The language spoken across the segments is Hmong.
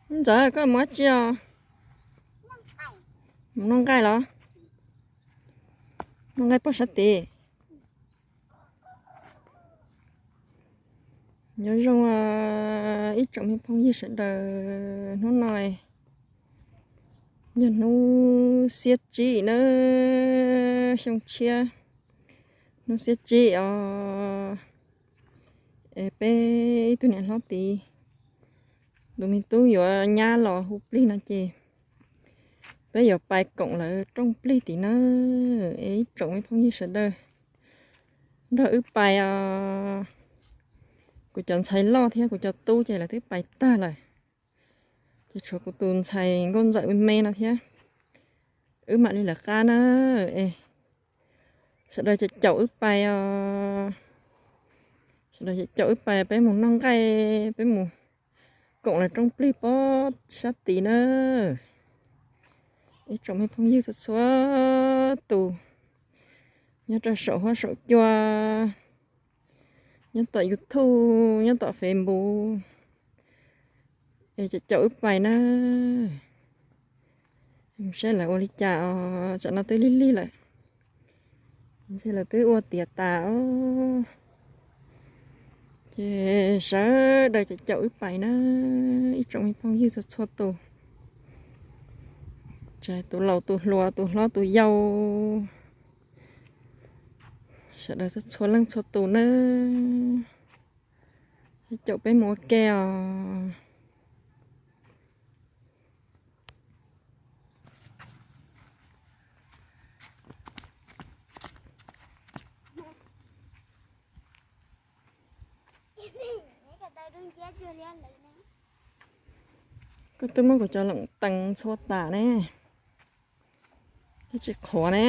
Ntxawm, koj mus dab tsi os? Mus noj nqaij los? Noj nqaij pog sab tid. Nyob zoo ib tsoom me phooj ywg sawv daws, hnub no yog hnub xiab tsib na, xyoo tshiab, hnub xiab tsib os. Es peb ib tug niam hlob tid, tus me tub yuav nyab los hu plig no ces peb yuav pais koom lawv rooj plig tid na. Es ib tsoom me phooj ywg sawv daws nrog wb pais os. Kuv cov ntxhais loj thiab kuv cov tub ces lawv twb pais tag lawm, ces tshuav kuv tus ntxhais nkauj ntxawm me me no thiab. Wb mam li lawv qab na. Es sawv daws caum caum wb pais os. Sawv daws caum caum wb pais, peb mus noj nqaij, peb mus koom lawv rooj plig pog sab tid na. Ib tsoom me phooj ywg txhua txhua tus nyob rau saum huab saum cua, nyob tom YouTube, nyob tom Facebook, es caum caum wb pais na. Saib lawv ua li cas os, tsam no twb lig lig lawm, ntshe lawv twb ua tiav tas os. Ces sawv daws caum caum wb pais na, ib tsoom me phooj ywg txhua txhua tus, tsis hais tus laus tus hluas, tus hlob tus yau, sawv daws txhua leej txhua tus na, caum peb mus ua ke os. Koj twb muab kuv cov loos tees ntxhua tas ne, koj tsis qhuav ne.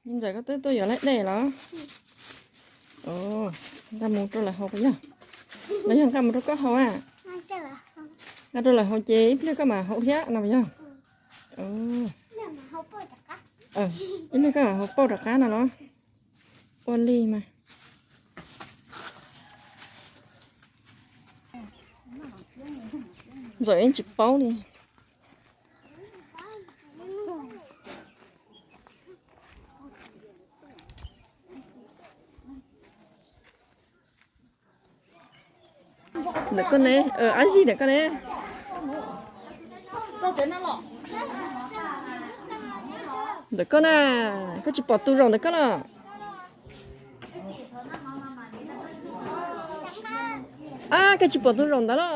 Me ntxawm, koj twb tuaj yuav laib dej los? Nqa mus rau lawv haus puas yog? Los yog nqa mus rau koj haus a? Nqa rau lawv haus ces ib pliag koj mam haus thiab no puas yog? Ib pliag koj mam haus pauj rov qab no los? Ua li mas. Ntxawm yeej tsis paub li. Ntawm koj ne, ab zig ntawm koj ne. Ntawm koj na, koj tsis pom tus zaum ntawm koj los? Ab, koj tsis pom tus zaum ntawd los?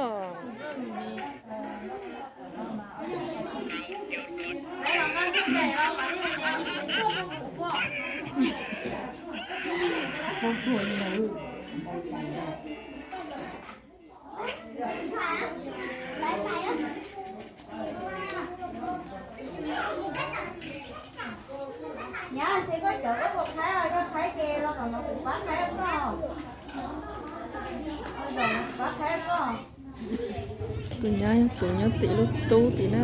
Nyab, ces koj cov koj puas qhaib, yog qhaib ces los kom kuv pab qhaib koj. Pab qhaib koj. Tus nyab yog tus nyob tim lub tub tid na.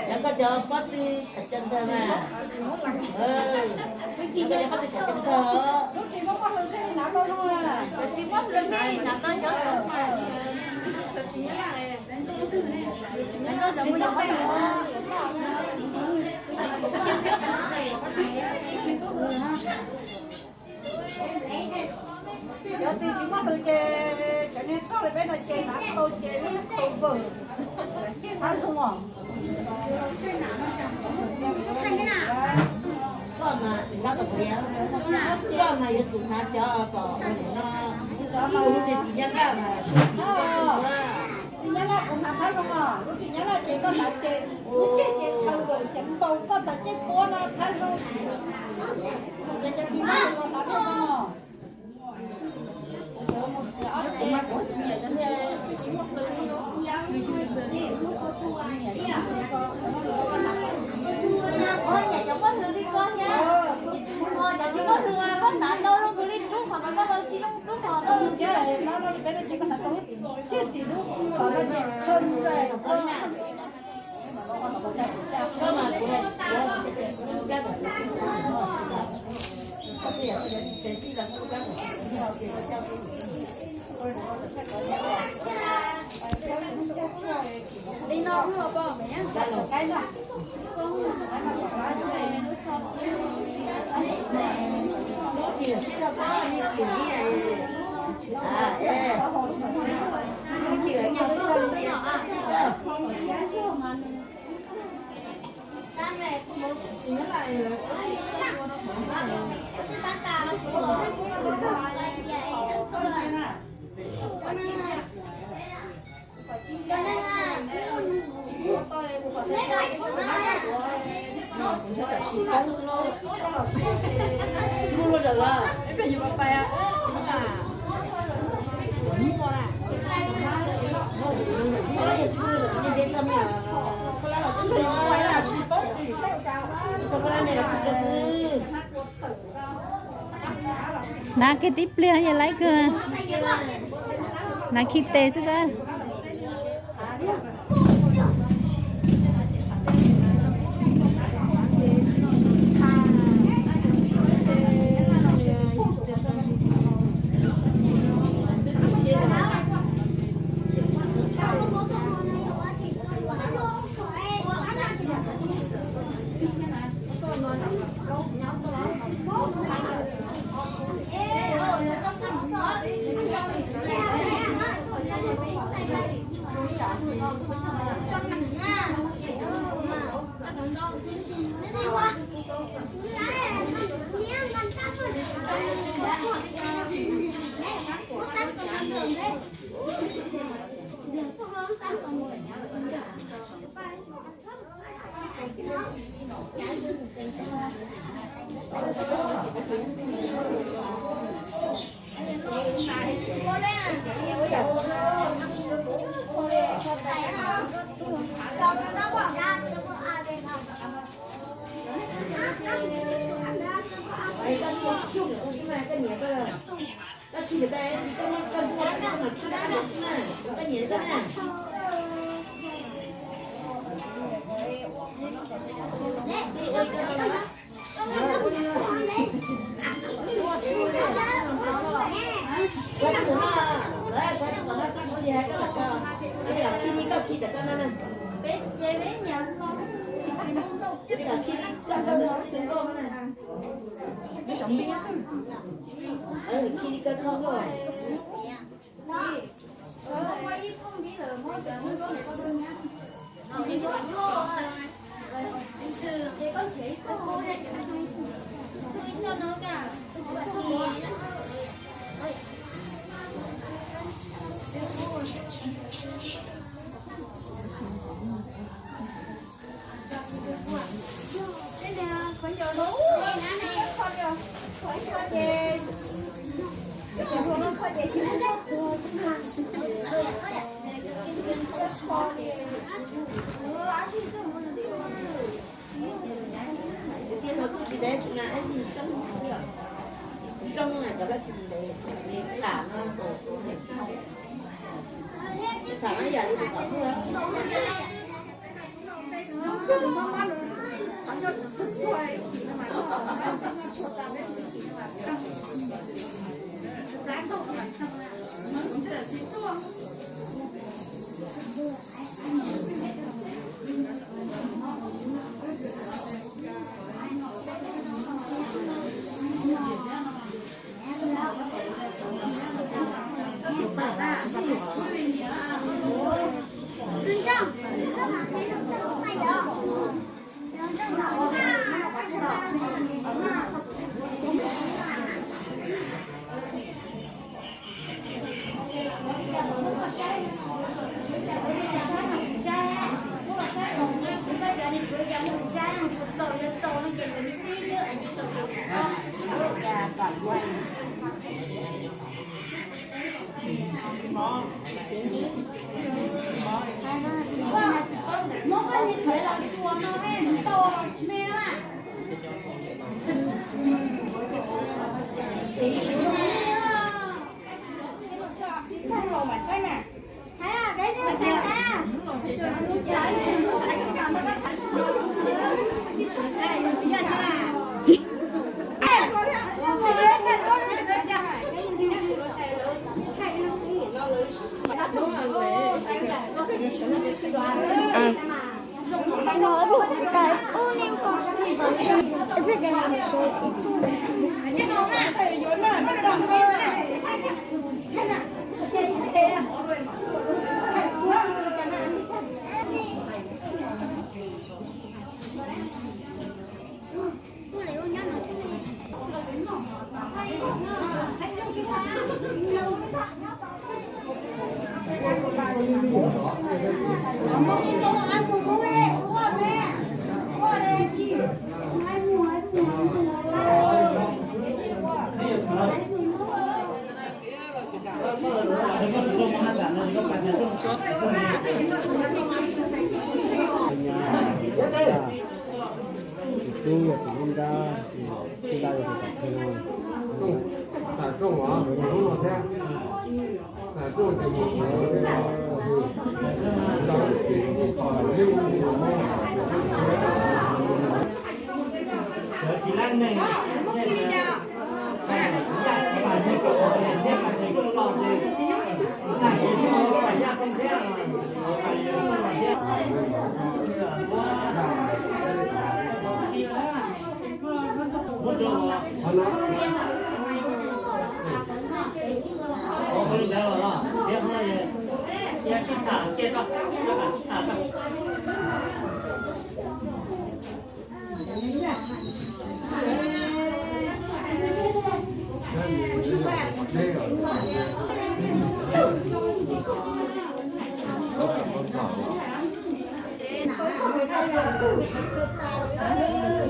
Cov koj cov pob tw tshav cov ntag na. Cov koj cov pob tw tshav cov ntag. Cov twg tsis muaj hlwv ces cov niag txog li peb no ces hnav tau ces lub tau vawm. Koj mas, koj mas yuav tsum hnav cov kom no, lub tsis nyab laj mas. Tsis nyab laj kuv hnav thab zoo os, lub tsis nyab laj ces koj hnav ces lub caij ces khaws ceev npaum koj txhais caij puab no thab zoo. Cov tsis nyab laj hnav thab zoo os. Cov tsis muaj hlwv li koj thiab. Cov tsis muaj hlwv koj hnav ntau zoo tus li rub qhov ntawd, koj tsis zoo rub qhov ntawd. Hnav kiag tib pliag yog laib kawg. Hnav khi tes xwb a. Tus tub yog tus nyob nrab, tus tub nrab yog tus tom thawj no. Peb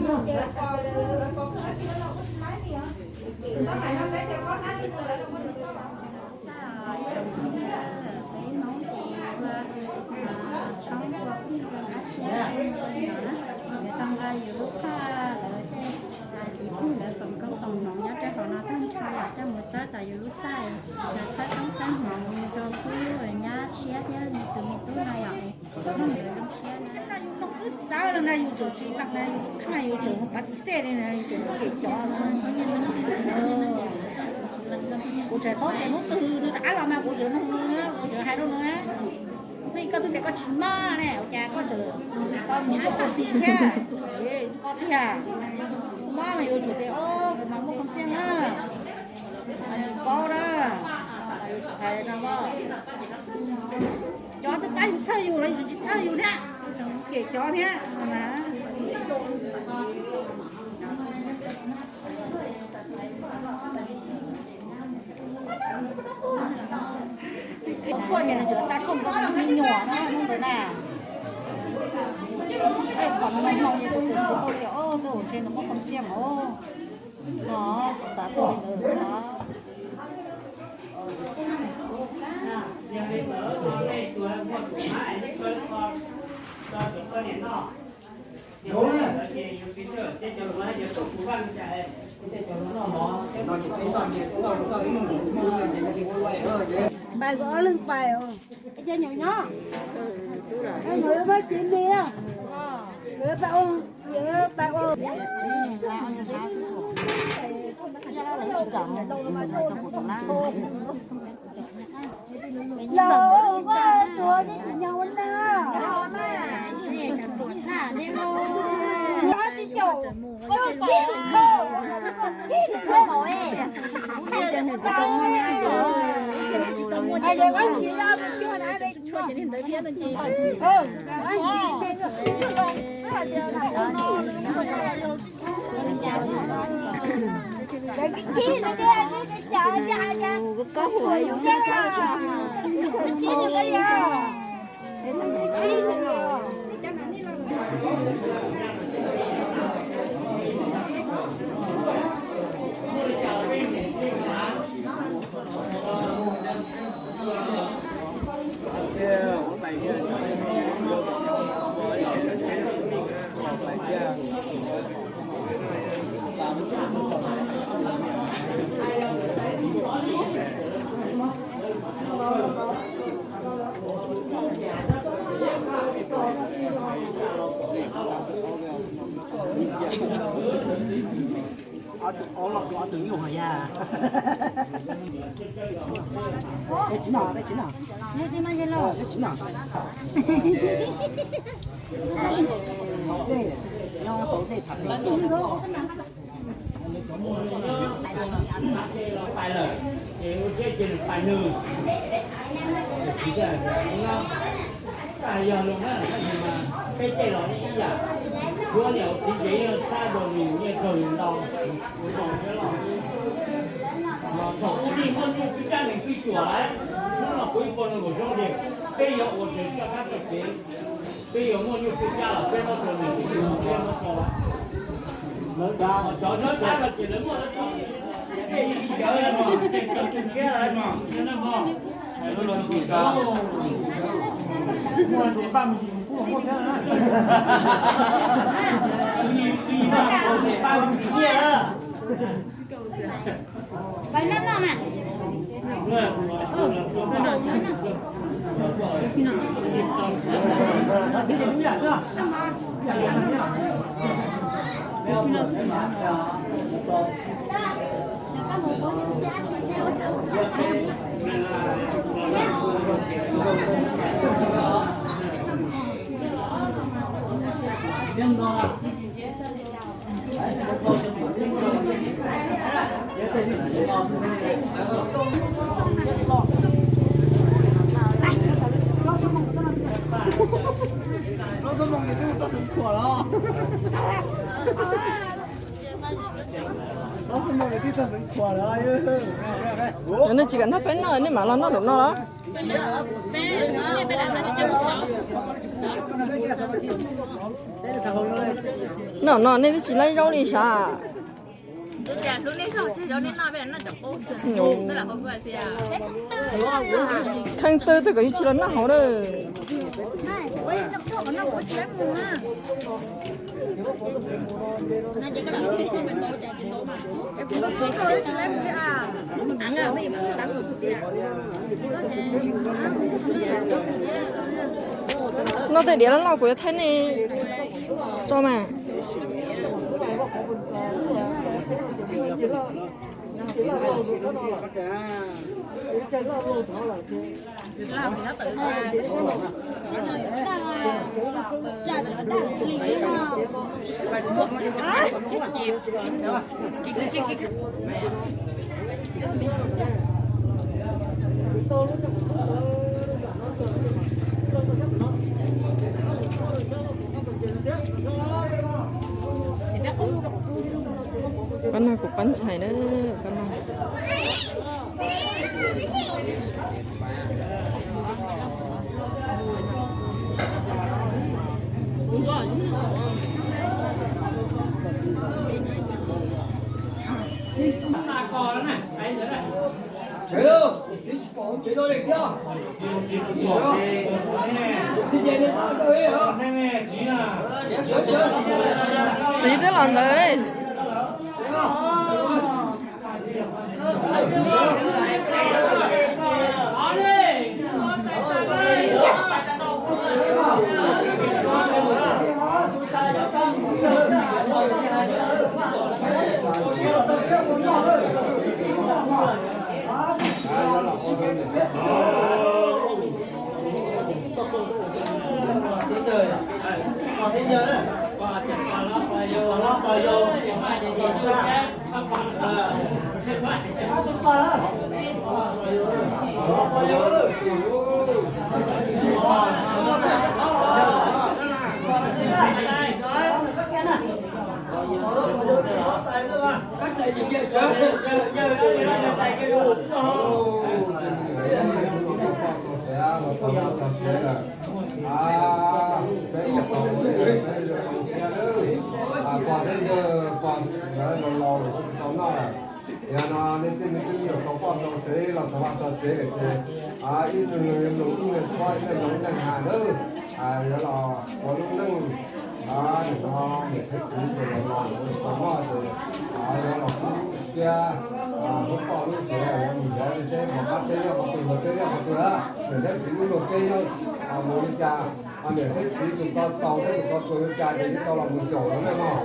Hmoob ces ua tshoob ua phooj ua dab tsi no na, yuav tau nqa yus lub txaj, lawv tej txiv pug lawv foom koob foom hmoov nyob rau hauv no tag nrho yom, coj mus txawb tom yus lub txaj, txhawb koob txhawb hmoov rau pub nyab tshiab thiab tus me tub no yom. Yus noog wb txawv no na, yus tseem tsis lees na, yus tseem pab tis xej li na, yus tseem kem cov. Kuv tseem paub tias hnub twg nws rov qab los mas kuv tseem noog nws, kuv tseem hais rau nws na. Nej, koj twb tias koj tsis mob ne, ua cas koj tseem mus muaj koob xiam thiab? Koj tiag, mob mas yuav tsum tias, o, kuv mas muaj koob xiam na. Paub na, yuav tsum hais no. Cov twb pab yus txhawj yus los yus tsis txhawj yus thiab, kem cov thiab na. Tshuaj ces nws tsuas xa tshuaj me nyuam na hnub ntawd na. Tej qhov no no ces kuv tseem tau tias, o, ntshe nws muaj koob xiam os. No, xav tuaj li ntawd no. Pais kuv ob leeg pais os. Cov nyuam nyob, nkawd pab txiv me, nkawd pab ua, nkawd pab ua. Los ua tuav tsis nyob ua neeg. Ob tsis caum, ob tsis caum, ob tsis caum. Hais tias ob tsis caum, Yog lus na, peb tej los ib yam, yuav niam txiv ces yeej sab rau nws, yeej raug nws ntau. Thaum ub nej muaj nyuj twb cab nees twb cuam lawm, hnub no kuv ib puas nees nkaum xyoo ces peb yuav ua tsev coj dab coj tsev, peb yuav muaj nyuj twb cab los peb muab rau nws, peb muab rau. Cov dab cov tsev lawv muaj, cov tus tshiab lawm. Yog nej tsis kam nrog peb noj, nej mam los noj nraum no los. Noj no nej twb tsis laib zaub li sav. Kheej twg twb kom yus tsis los noj hauv na. Noj tej diav loj loj kuv yuav thaij nej tso mas. Pab no kuv pab ntxhais na, pab no. Txiv twb los ntawd. Yog no nej tej me tub me nyuam tau poj tau sev los tau vaj tau tsev lawm ces ib tug nws lus ib tug nws poj ib tug nws nyob ha lawm, yuav los ua lub neej nim no niam thiab txiv ces los los tau noj ces yuav los pub cia lub poj lub sev yuav mus zov li seb mos qab teb nyob qhov twg, mos teb nyob qhov twg, niam thiab txiv lub luag teb nyob mus li cas, niam thiab txiv tus tau tau thiab tus tau txuas li cas ces yeej tau los mus xyaum lawv nej mog.